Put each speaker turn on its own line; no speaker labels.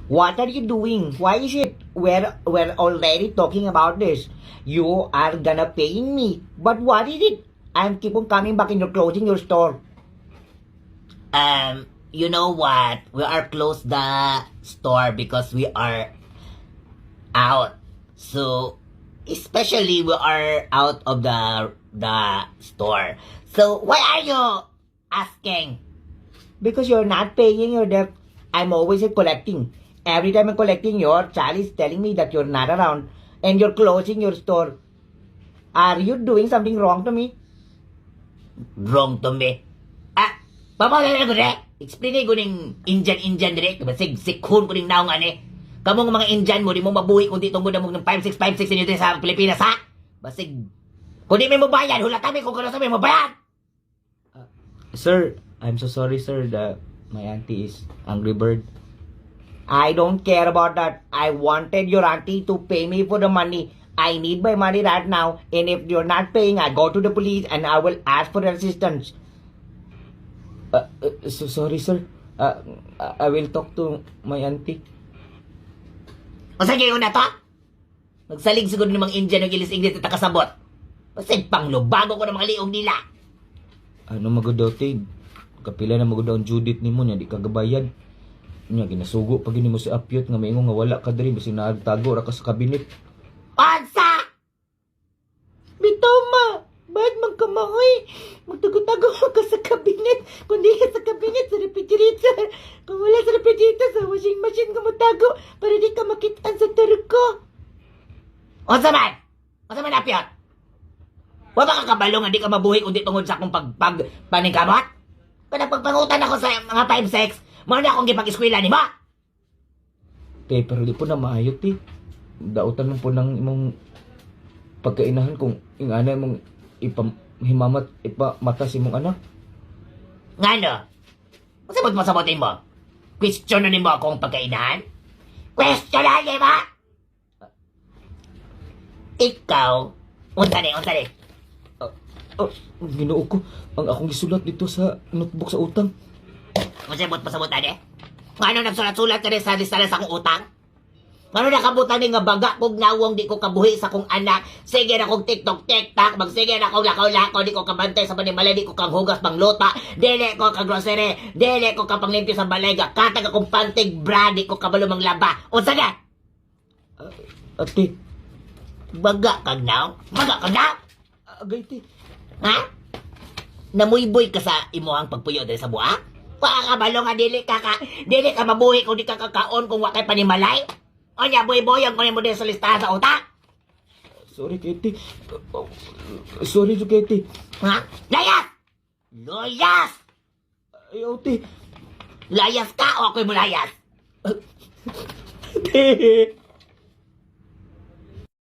What are you doing? Why is it we're already talking about this? You are gonna paying me. But what is it? I'm keep on coming back and you're closing your store.
You know what? We are close the store because we are out. So, especially we are out of the store. So, why are you asking?
Because you're not paying your debt. I'm always collecting. Every time I'm collecting, your child is telling me that you're not around and you're closing your store. Are you doing something wrong to me?
Wrong to me. Ah, pamawala ko dire. Explain ko ning Indian-Indian dire. Basig sikhon ko ning naong ani. Kamong mga Indian mo, di mo mabuhi kung di tungod mo ng 5656 inyo dire sa Pilipinas, ha? Basig, kung di may mo bayad, hula kami kung kano sa may mo bayad.
Sir, I'm so sorry, sir, that my auntie is angry bird.
I don't care about that. I wanted your auntie to pay me for the money. I need my money right now. And if you're not paying, I go to the police and I will ask for assistance.
So sorry, sir. I will talk to my auntie.
O sige, una to. Magsalig siguro ng mga Indian ng ilis English at kasabot. Basig panglubago ko ng mga liog nila.
Ano magud daw, te? Kapila na magud daw ang Judith nimo nya di ka gabayad. Nya ginasugo pag nimo si Apyot nga maingon nga wala ka diri bisag naagtago ra ka sa kabinet.
Onsa!
Bitaw ma! Ba't man ka maoy? Magtago-tago ka sa kabinet. Kung di ka sa kabinet, sa refrigerator. Kung wala sa refrigerator, sa washing machine ka motago para di ka makitaan sa turko.
Unsa man? Unsa man, Apyot? Wa ba ka kabalo nga di ka mabuhi kundi tungod sa akong pagpag paningkamot? Kanang pagpangutan ako sa mga 5-6, mao na akong gipag-eskwela nimo.
Te, pero di po na maayo, te. Dautan mo po ng imong pagkainahan kung ingana imong ipahimamat ipamata sa imong anak.
Ngano? Unsa mo masabotin mo? Question na nimo akong pagkainahan? Question na nimo? Ikaw, unsa ni, unsa ni?
Oh, Ginoo ko, ang akong gisulat dito sa notebook sa utang.
Unsa mo pasabot ani? Ngano nagsulat-sulat ka rin sa listahan sa akong utang? Ngano nakabutan ni nga baga kog nawong di ko kabuhi sa akong anak? Sige na kong TikTok, TikTok, magsige na kong lakaw-lakaw, di ko kabantay sa panimala, di ko kang hugas pangluta, dili ko ka grocery, dili ko ka panglimpyo sa balay, katag akong pantig bra, di ko kabalo manglaba. Unsa na?
Ate,
Baga kag naw? Baga kag naw?
Agay, te.
Ha? Namuyboy ka sa imuhang pagpuyo diri sa buak? Wa ka kabalo nga dili ka mabuhi kung di ka kakaon kung wa kay panimalay? Onya boy-boyong ko nimo diri sa listahan sa utak?
Sorry, Katie. Sorry, jud, Katie.
Ha? Layas! Layas!
Ayaw, te.
Layas ka o ako'y mulayas?
Te.